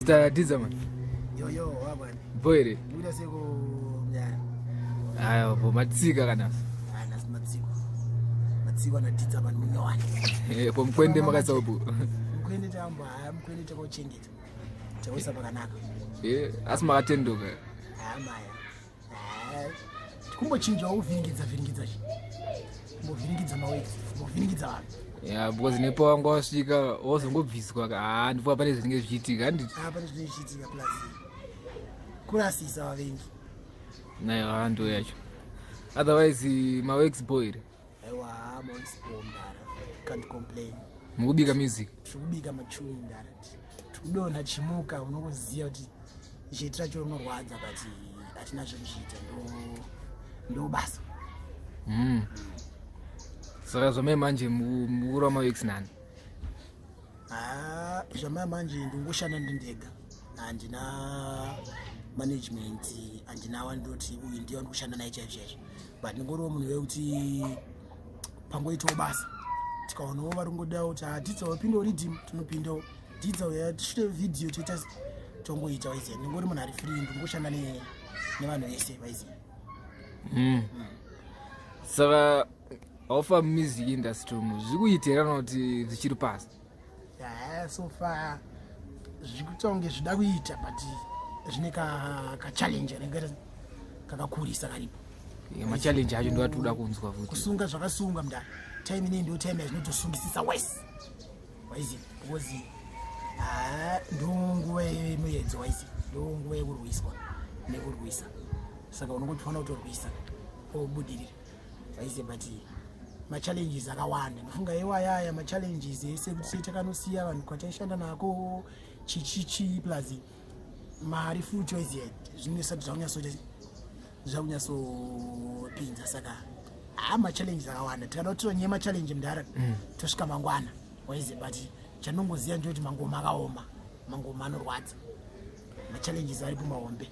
Mr. Dizaman. Yo yo, wabwana. Boire. Muda seko mnyara. Ayo, bo matsika kana. Ah, nasi matsiko. Matsiko na Dizaman munyowani. Eh, po mkwende makasaubu. Mkwende tambo, ah, mkwende takochengeta. Takuisa pakanaka. Eh, asi makatendoka. Ah, maya. Ah, kumbochinja uvhiringidza vhiringidza chi. Kumbovhiringidza maweki, kumbovhiringidza vanhu. Ya, because nepo wanga wasvika wazongobviswa ka. Ah, ndipo pane zvinenge zvichiitika handiti. Ah, pane zvinenge zvichiitika plus kurasisa vavengi. Nayo hando yacho. Otherwise maworks boy here. Aiwa, maworks boy mdara. Can't complain. Mukubika music. Tikubika machuni mdara. Tikudonha chimuka unongoziva kuti zheti racho rinorwadza but hatina zvekuchiita ndo basa. Saka zvamai manje mukuru wamaworks nani? Ah, zvamai manje ndingoshanda ndindega, handina management, handina wandoti uyu ndiye wandikushanda naye chaizvo chaizvo, but ndingoriwo munhu wekuti pangoitawo basa tikaonawo vari kungodawo kuti hatidza wapindawo riddim, tinopindawo dzidza uya tishute video toita tongoita waiziva. Ndingori munhu ari free, ndingoshanda nevanhu vese waiziva. Saka haufa music industry umu zviri kuitira kana kuti zvichiri pasi? Yeah, so far zviri kuita kunge zvida kuita, but zvine kachallenge kanenge kakakurisa karipo. Yeah, machallenge acho ndo atikuda kunzwa futi. Kusunga zvakasunga mudara, time inei ndo time yazvinotosungisisa wese waiziva, because ah, ndo nguva yemuedzo waiziva, ndo nguva yekurwiswa nekurwisa, saka unongofanira kutorwisa obudirira waiziva. But machallenges akawanda, ndofunga iwayaya machallenges ese kuti takanosiya vanhu kwataishanda nako chichichi, plus mari futi waiziva, zvinosati zvakunyatsoita zvakunyatsopinza, saka haa, machallenges akawanda. Tikada kuti tonyeye machallenge mudhara, tosvika mangwana waiziva, but chandongoziva ndechekuti mangoma akaoma, mangoma anorwadza, machallenges aripo mahombe.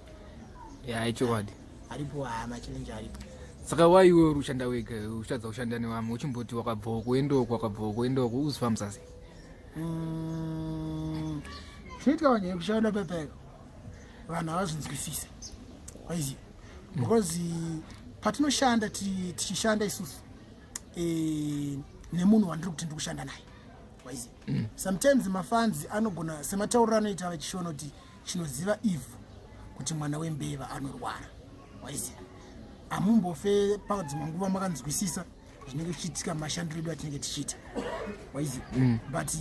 Ya, ichokwadi. Aripo, haa, machallenge aripo. Saka waiwe uri kushanda wega, uchitadza kushanda nevamwe, uchimboti wakabvawo kuendoko, wakabvawo kuendoko, uzifambisa sei? Zvinoitika vanhu yekushanda pepeko vanhu havazvinzwisise waiziva, because patinoshanda tichishanda isusu nemunhu wandiri kuti ndiri kushanda naye waiziva, sometimes mafans anogona sematauriro anoita vachishona kuti chinoziva ivhu kuti mwana wembeva anorwara waiziva. Hamumbofe padzimwe nguva makanzwisisa zvinenge zvichiitika mashandiro edu atinenge tichiita waiziva, but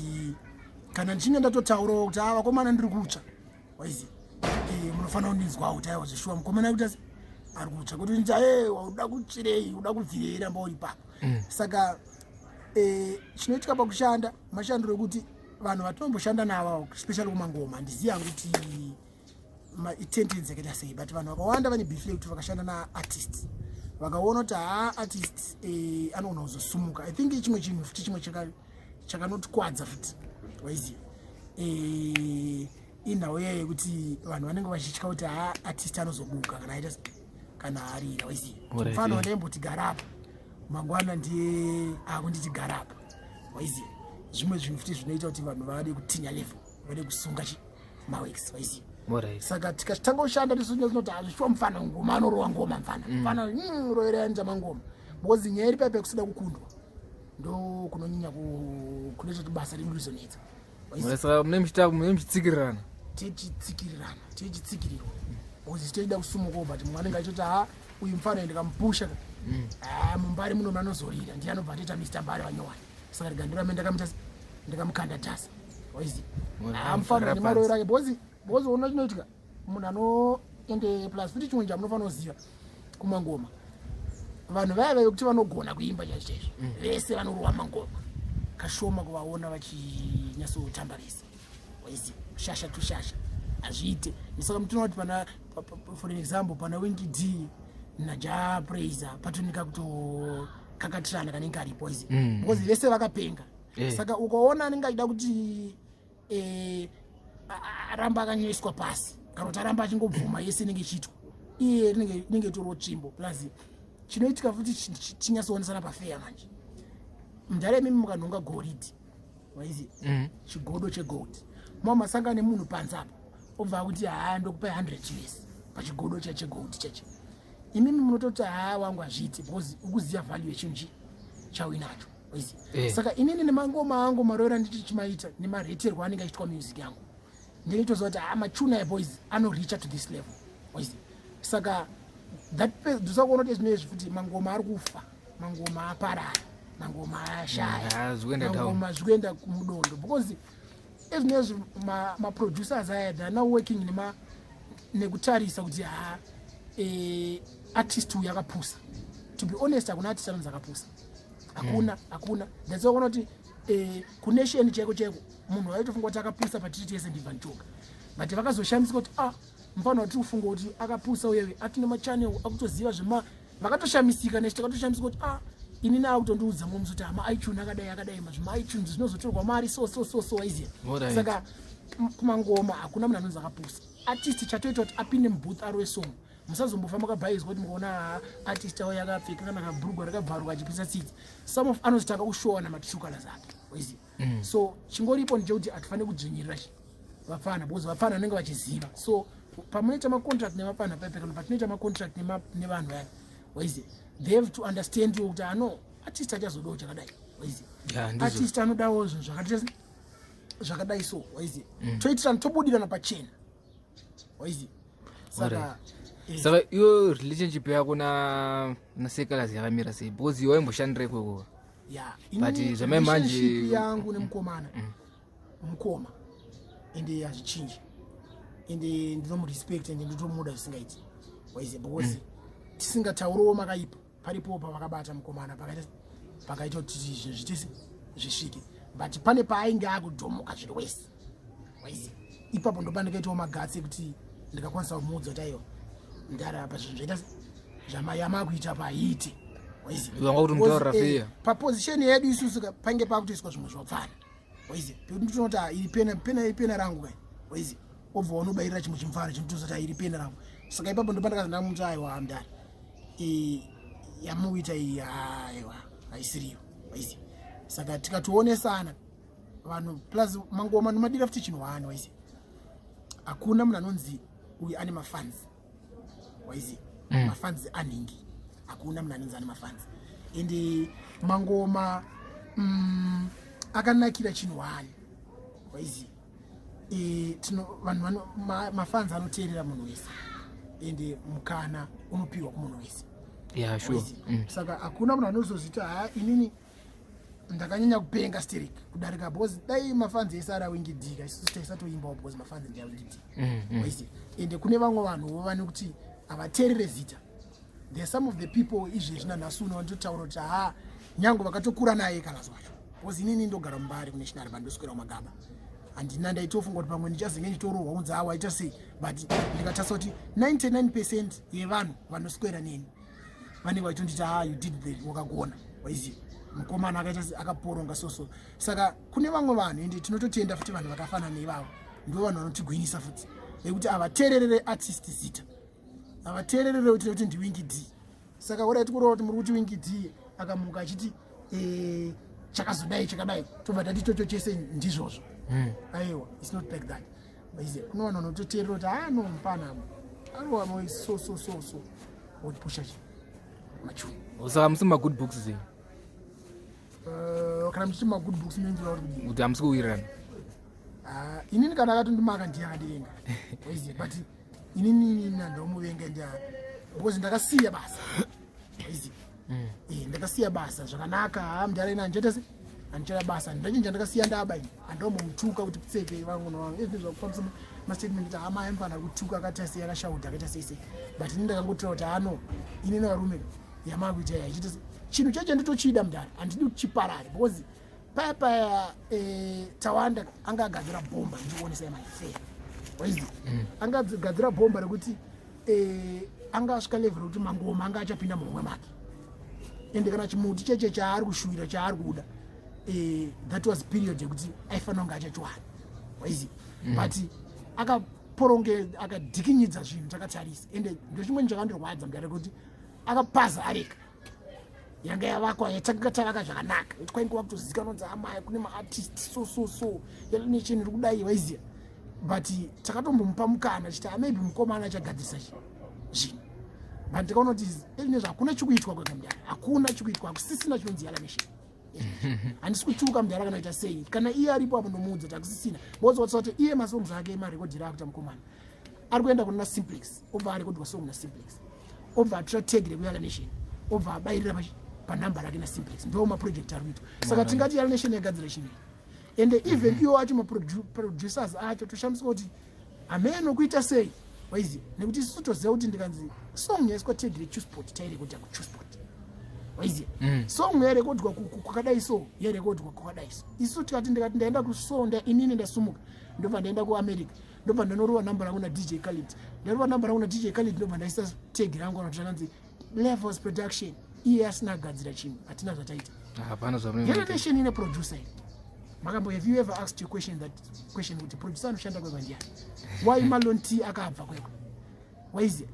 kana ndichinge ndatotaurawo kuti a vakomana ndiri kutsva waiziva, munofanira kundinzwawo kuti aiwa, zvishuwa mukomana kuti ari kutsva, kuti nditi e uda kutsvirei, uda kubvirei, ramba uri ipapo. Saka chinoitika pakushanda mashandiro ekuti vanhu vatinomboshanda navo, especially kumangoma, handizivi hangu kuti itendency yakaita sei, but vanhu vakawanda vane beef yekuti vakashanda naartist vakaona kuti haa, artist anogona kuzosumuka. I think chimwe chinhu futi chimwe chakanotikwadza futi waiziva, inhau iya yekuti vanhu vanenge vachitya kuti haa, artist anozobuka kana aita kana arira waiziva. Mufana wandaimboti garapa mangwana ndiye akunditi garapa waiziva. Zvimwe zvinhu futi zvinoita kuti vanhu vade kutinya level, vade kusunga chi maworks waiziva. Saka tikatanga kushanda tisinoti hazvishuwa mufana ngoma anorowa ngoma mufana, mufana roverera mangoma, because nyaya iri paipa kusida kukundwa ndo kunonyanya kunoita kuti basa redu rizonetsa. Saka mune muchitsikirirana. Tichitsikirirana, tichitsikirirwa, because toida kusumukawo, but mumwe anenge achitoti ha, uyu mufana ndikamupusha ha, mumbari muno manozorira, ndiye anobva atoita Mr Mbari vanyowani, saka rega ndirambe ndakamuita ndikamukanda tasa waiziva. Ha, mufana nemarovero ake, because ona chinoitika munhu ano ende plus futi chimwe chamunofanira kuziva kumangoma, vanhu vaya vekuti vanogona kuimba chaizvo chaizvo, vese vanorowa mangoma kashoma kuvaona vachinyatsotamba vese waiziva, shasha to shasha hazviite. Saka mutinoona kuti pana for an example pana Winky D naJah Prayzah patonika kutokakatirana kanenge karipo waiziva, because vese vakapenga. Saka ukaona anenge achida kuti aramba akanyoiswa pasi kana kuti aramba achingobvuma yese inenge ichiitwa, iye inenge itoriwo tsvimbo. Plus chinoitika futi chinyatsoonesana pafeya manje mudhara, imimi mukanhonga goridhi waiziva, chigodo chegold, mwa masangana nemunhu panze apa. Obva akuti, "Haa, ndokupai 100 US pachigodo chegold cheche." Imimi munototi, "Haa, wangu, hazviiti," because ukuziva value yechinhu chi chauinacho, waiziva? Saka inini nemangoma angu, maroera ndichichimaita nemareterwo anenge achiitwa music yangu, ndinotoziva kuti, haa, machuna boys anoricha to this level, waiziva? Saka that ndisakuona kuti zvinezvi futi mangoma ari kufa, mangoma aparara, mangoma ashaya. Ah, zvikuenda down. Mangoma zvikuenda kumudondo because ezvinezvi maproducers aya, they are now working nekutarisa kuti, ha, artist uyu akapusa. To be honest, hakuna artist anonzi akapusa, hakuna, hakuna. That's why kuona kuti kunation chaiko chaiko munhu waitofunga kuti akapusa patiri tese ndiVan Choga, but vakazoshamisika kuti, ah, mufana watiri kufunga kuti akapusa uyewe atine machannel, akutoziva zvema. Vakatoshamisika nesu takatoshamisika kuti, ah, inini akutondiudza mumwe musi kuti hama iTunes akadai akadai, zvima iTunes zvinozotorwa mari so so so so, waiziva? Saka kumangoma hakuna munhu anonzi akapusa. Artist chatoita kuti apinde mubooth arove song, musazombofa makabhaizwa kuti mukaona, ha, artist auya akapfeka kana kabhurugwa rakabvaruka achipisa tsitsi. Some of anozotanga kushowa namatrue colors ake, waiziva? So chingoripo ndechekuti hatifaniri kudzvinyirira vapfana because vapfana vanenge vachiziva. So pamunoita macontract nevapfana pepe, kana patinoita macontract nevanhu vaya, waiziva, they have to understand kuti ano artist achazodawo chakadai, waiziva? Ya, ndizvo. Artist anodawo zvinhu zvakati zvakadai, so waiziva, toitirana, tobudirana pachena, waiziva? Saka Saka iyo relationship yako na naSeh Calaz yakamira sei? Because iwe waimboshandira ikoko. Ya. But Inini zvamai manje- relationship yangu nemukomana, mukoma, ende hazvichinji, ende ndinomurespect, ende nditomuda zvisingaiti, waiziva? Because tisingatauriwo makaipa, paripo pavakabata mukomana pakaita kuti zvinhu zvitese zvisvike, but pane paainge akudhomoka zviri wese, waiziva? Ipapo ndo pandikaitawo magatsi ekuti ndikakwanisa kumuudza kuti, "Aiwa ndarapa, zvinhu zvaita zvamayamakuita paite," waiziva? Wanga kuti mutaurira Because, fair. Paposition yedu isusu pange pakutoiswa zvimwe zvopfana, waiziva? Pekuti ndinoti, "Ah, iri pena, pena, iri pena rangu kai," waiziva? Obva wanobayirira chimwe chimufana chinotozoti, "Ah, iri pena rangu." Saka ipapo ndo pandakazi ndamuti, "Aiwa mudari, yamukuita iyi, aiwa, haisiriyo," waiziva? Saka tikatoonesana vanhu, plus mangoma nomadira futi chinhu one, waiziva? Hakuna munhu anonzi uyu ane mafans, waiziva? Mafans anhingi, hakuna munhu anonzi ane mafans. Ende mangoma akanakira chinhu one, waiziva? Vanhu mafans anoteerera munhu wese, ende mukana unopiwa kumunhu wese. Yeah, sure. Waiziva? Saka hakuna munhu anozozviti, "Ha, inini ndakanyanya kupenga sterek kudarika," because dai mafans ese ari aWinky D ka, isusu taisatoimbawo because mafans ndeaWinky D, waiziva? Ende kune vamwe vanhuwo vane kuti havateerere zita. There are some of the people izvezvi nanhasi uno vanototaura kuti, ha, nyange vakatokura naye kana zvacho, because inini ndogara muMbare kuNational, bandoswera kumagaba, handina. Ndaitofunga kuti pamwe ndichazenge ndichitorohwa kunzi awa aita sei, but ndikatarisa kuti 99% yevanhu vanoswera neni vanenge vachitonditi, "Ah, you did the wakagona," waiziva? Mukomana akaita akaporonga soso. Saka kune vamwe vanhu, ende tinototenda futi vanhu vakafanana neivavo, ndo vanhu vanotigwinyisa futi, vekuti havateererere artist zita, havateererere kuti ndiWinky D. Saka urai tikureva kuti muri kuti Winky D akamuka achiti, chakazodai chakadai, tobva tati chocho chese ndizvozvo. Aiwa, it's not like that, waiziva? Kune vanhu vanototeerera kuti, "Ah, no, mupana arowa so so so so," wotipusha chi machuni. Saka musi magood books sei? Kana muchiti magood books, minzira uri kudii? Kuti hamusi kuwirirana. Ah, inini kana akatondimaka ndiye akandivenga, waiziva? But inini nandomuvenga ndia because ndakasiya basa, waiziva? Ndakasiya basa zvakanaka. Ha, mudhara, ina handichaita se handichada basa, ndachinja, ndakasiya ndaba ini. Handombomutuka kuti pfeke vangu navangu izvi zvakufambisa mastatement kuti hama aimfana kutuka, akaita sei, akashaudha, akaita sei sei, but ini ndakangotora kuti hano inini varume yamakuita yachiita chinhu chacho nditochida mudhara, handidi kuti chiparare because paya paya Tawanda anga agadzira bhomba, ndichikuonesai mafair, waiziva? Anga agadzira bhomba rekuti anga asvika level rekuti mangoma anga achapinda muhomwe make, ende kana chimuti cheche chaari kushuwira, chaari kuda, that was period yekuti aifanira kunge achachiwana, waiziva? But akaporonge, akadhikinyidza zvinhu takatarisa. Ende ndochimweni chakandirwadza mudare kuti akapaza areka yanga yavakwa, yatanga tavaka zvakanaka, kuti kwainge wakutozikanwa kunzi amai kune maartist so so so, yanechinhu iri kudai, waiziva? But takatombomupa mukana chiti, ah, maybe mukomana achagadzirisa zvinhu, but ndikaona kuti ezvinezvi hakuna chikuitwa kwega, mudara, hakuna chikuitwa, hakusisina chinonzi Yala Nation. Handisi kutuka mudhara kana kuita sei. Kana iye aripo apo, ndomuudza kuti hakusisina, because kuti iye masongs ake, marekodhero akuita mukomana, ari kuenda kuna Simplex, obva arekodwa song naSimplex, obva atora tag rekuYala Nation, obva abayirira panhamba rake naSimplex. Ndo maproject ari kuitwa. Saka tingati Yala Nation yagadzira chinhu? Ende even iwo acho maproducers acho, toshamiswa kuti hameno kuita sei, waiziva, nekuti isusu toziva kuti ndikanzi song yaiswa tag reChillspot, tairekodha kuChillspot, waiziva. Song yairekodwa kwakadai, so yairekodwa kwakadai. So isu tikati, ndikati ndaenda kusonda inini, ndasumuka, ndobva ndaenda kuAmerica, ndobva ndanorova namba rangu naDJ Khalid. Ndarova namba rangu naDJ Khalid, ndobva ndaisa tag rangu kana kuti Levels Production. Iye asina kugadzira chinhu, hatina zvataita. Hapana. Yala Nation ine producer iri makambo. Have you ever asked your question, that question, kuti producer anoshanda kwekwa ndiani? Why Malon T akabva kwekwa, waiziva?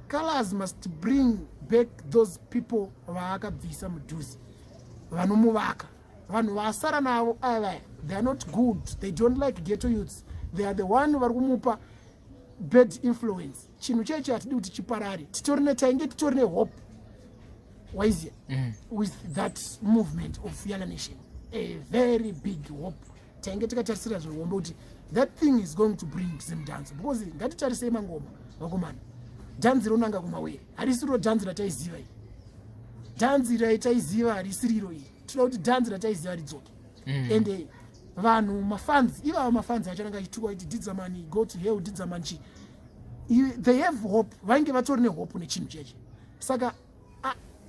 Colors must bring back those people vaakabvisa mudhuze, vanomuvaka. Vanhu vaasara navo ava, they are not good. They don't like ghetto youths. They are the one vari kumupa bad influence. Chinhu chechi hatidi kuti chiparare. Titori netainge titori nehope, waiziva, with that movement of Yala Nation, a very big hope. Tainge tikatarisira zvihombe kuti that thing is going to bring Zimdance, because ngatitarisei mangoma, vakomana, dhanzi ronanga kumawere harisiro dhanzi rataiziva iri. Dhanzi raitaiziva harisiriro iri. Tinoda kuti dhanzi rataiziva ridzoke. Ende vanhu, mafans ivava, mafans acho anenge achitukwa kuti Didzamani, go to hell, Didzamani chi, they have hope. Vainge vatori nehope nechinhu cheche. Saka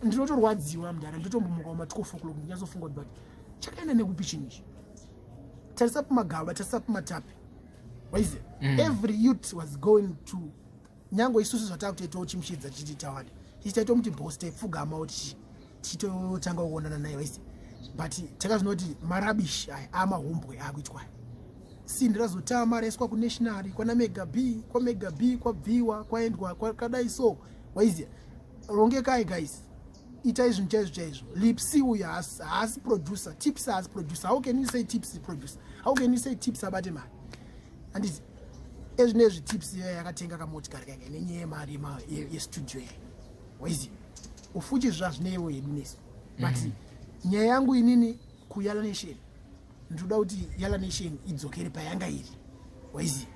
ndinotorwadziwa, mudhara. Ndotombomuka kuma 12 o'clock, ndinyatsofunga kuti but chakaenda nekupi chinhu ichi? Tarisa pamagaba, tarisa pamatapi, waiziva. Every youth was going to, nyange isusu zvatakutoitawo chimushidza tichiti tawanda, tichi taitomuti boss, taipfugamawo tichitotanga kuonana naye, waiziva. But takazvinoti marubbish aya, amahumbwe akuitwa aya. Sindi razotama, raiswa kunational kwana Mega B, kwaMega B kwabviwa, kwaendwa kwakadai. So waiziva, rongekai guys, itai zvinhu chaizvo chaizvo. Lipsy uyu haasi producer, Tips haasi producer. How can you say Tips is producer? How can you say Tips abate mari? Handiti ezvinezvi Tips iyoyo yakatenga kamotikari kake nenyaya yemari yestudio yayo, waiziva? Ufuchi zvazvinewo hedu nesu, but nyaya yangu inini kuYala Nation, ndinoda kuti Yala Nation idzokere payanga iri, waiziva,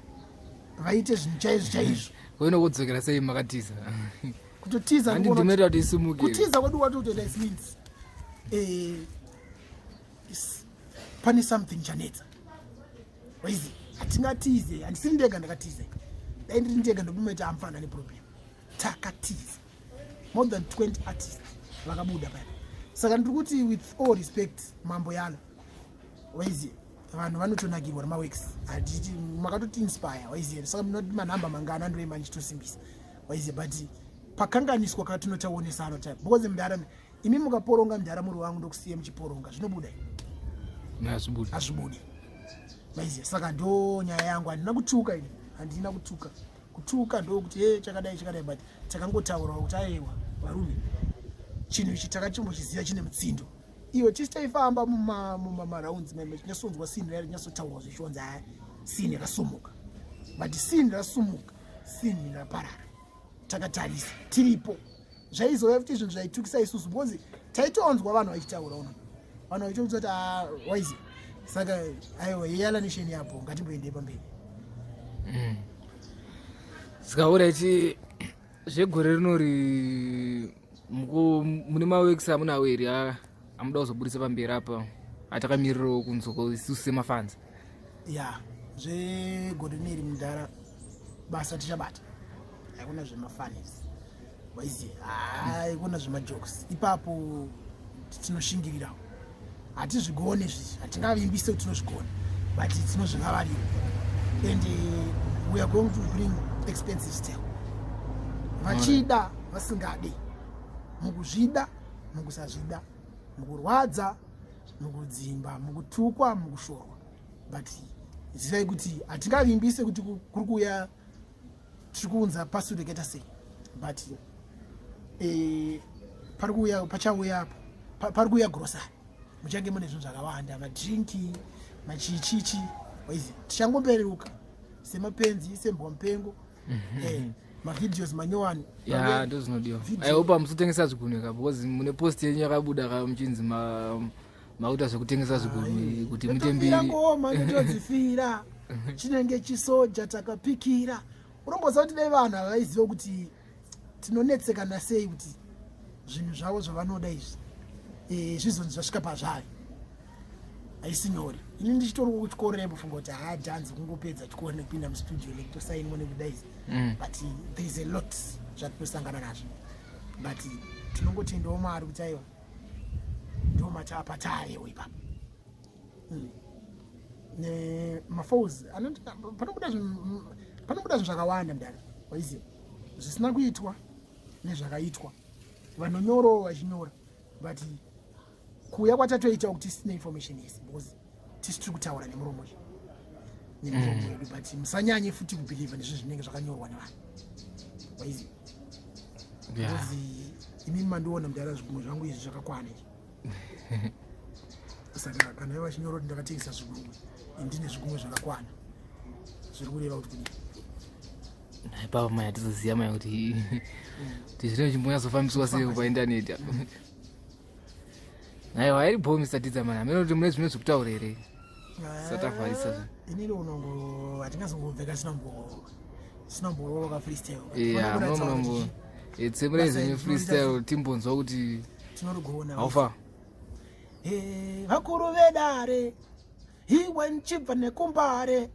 vaite zvinhu chaizvo chaizvo. Koino kudzokera sei makatiza? Kutotiza. Handi ndinoita kuti isimuke. Kutiza kwedu kwatotoenda it means pane something chanetsa, waizi. Hatingatize, handisiri ndega ndakatiza. Dai ndiri ndega, ndobumaita amfana neproblem. Takatiza more than 20 artists vakabuda paya. Saka ndiri kuti, with all respect, Mambo Yala, waiziva, vanhu vanotonakirwa nemaworks. Hatiti makatoti inspire, waiziva. Saka munoti manhamba mangana ndoima ndichitosimbisa, waiziva, but pakanganiswa katinotaonesana time, because mudhara, imi mukaporonga, mudhara, muri wangu, ndokusiya muchiporonga, zvinobuda? Hazvibudi. Hazvibudi, maiziva. Saka ndo nyaya yangu. Handina kutuka ini, handina kutuka. Kutuka ndokuti e chakadai chakadai, but takangotaurawo kuti aiwa varume, chinhu ichi takachimbochiziva chine mutsindo. Iwe tisi taifamba mumaraunds meme, tinyasonzwa scene raya rinyatsotaurwa zvichionzi aya scene yakasumuka, but scene rasumuka, scene raparara takatarisa tiripo. Zvaizova futi zvinhu zvaitukisa isusu, because taitonzwa vanhu vachitaura uno, vanhu vachitoudza kuti, ah, waizi. Saka aiwa, yeYala Nation yapo, ngatimboendei pamberi. Saka alright, zvegore rinori mune maworks amunawo here amuda kuzobudisa pamberi apa, atakamirirawo kunzwa isusu semafans? Ya, zvegore rineri, mudhara, basa tichabata. Haikuna zvemafanis, waiziva, haikuna zvemajokes ipapo. Tinoshingirirawo. Hatizvigone zvezvi, hatingavimbise kuti tinozvigona, but tinozvivavarira, and we are going to bring expensive style, vachida vasingade, mukuzvida, mukusazvida, mukurwadza, mukudzimba, mukutukwa, mukushorwa. But zivai kuti hatingavimbise kuti kuri kuuya, tiri kuunza pasure kaita sei, but pari kuuya, pachauya, pari kuuya grocery. Muchange mune zvinhu zvakawanda, madrinki, machichichi, waizi. Tichangombereruka. Semapenzi, sembwa mupengo. Mavideos manyowani. Ya, ndozvinodiwa. I hope hamusitengesa zvigunwe ka, because mune post yenyu yakabuda ka muchinzi makuita zvekutengesa zvigunwe kuti muite mbiri. Ngoma ndodzifira, chinenge chisoja takapikira. Unomboziva kuti dai vanhu havaiziva kuti tinonetsekana sei kuti zvinhu zvavo zvavanoda izvi zvizonzi zvasvika pazvavi, haisi nyore. Ini ndichitori kuchikoro rembofunga kuti haa, dhanzi kungopedza chikoro nekupinda mustudio nekutosainwa nekudaizi. But there is a lot zvatinosangana nazvo, but tinongotendawo Mwari kuti aiwa, ndo matapatayewo ipapo. Nemafalls panobuda zvinhu zvakawanda, mudare, waiziva, zvisina kuitwa nezvakaitwa, vanonyorawo vachinyora, but kuuya kwatatoita kuti tisine information yese, because tisi tiri kutaura nemuromo yedu. But musanyanye futi kubhilivha nezvinhu zvinenge zvakanyorwa nevanhu, waiziva, because imini mandiona, mudara, zvigumwe zvangu izvi zvakakwana izvi. Saka kana ivo vachinyora kuti ndakatengesa zvigumwe, indine zvigumwe zvakakwana, zviri kureva kuti kudii? Ipapo mai hatizoziva mai kuti zvinenge chimbonyatsofambiswa sei paindaneti apo. Aiwa, iri bho, Mr Didza man. Hameno kuti mune zvimwe zvekutaura here satavharisa zve. Inini unongo hatingazongobveka sinamboroka freestyle. Ya, munombo tsemurei zvenyu freestyle, timbonzwa kuti tinorigona. Haufa. Vakuru vedare, iwe nchibva nekumbare,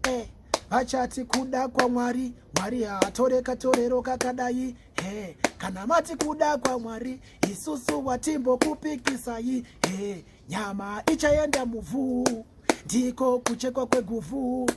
vachati kuda kwaMwari, Mwari haatore katorero kakadai. He, kana mati kuda kwaMwari, isusu watimbokupikisai. He, nyama ichaenda muvhu, ndiko kuchekwa kweguvhu,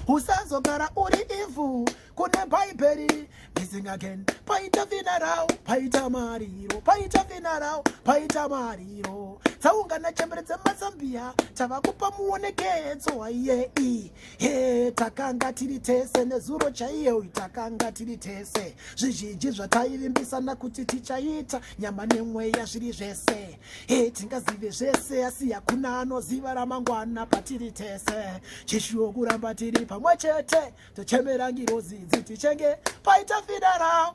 usazogara uri ivhu kune Bhaibheri. Missing again. Paita funeral, paita mariro, paita funeral, paita mariro, dzaungana chembere dzemazambia, tava kupa muonekedzo waiyei. He, takanga tiri tese nezuro chaiye, takanga tiri tese, zvizhinji zvataivimbisana kuti tichaita, nyama nemweya zviri zvese. He, tingazive zvese, asi hakuna anoziva ramangwana. Patiri tese, chishuwo kuramba tiri pamwe chete, tochemera ngirozi dzitichenge paita funeral.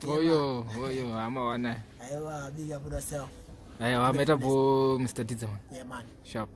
Oyo oyo, hama wana. Aiwa, big up yourself. Aiwa, maita bho, Mr Didza man. Yeah man. Sharp.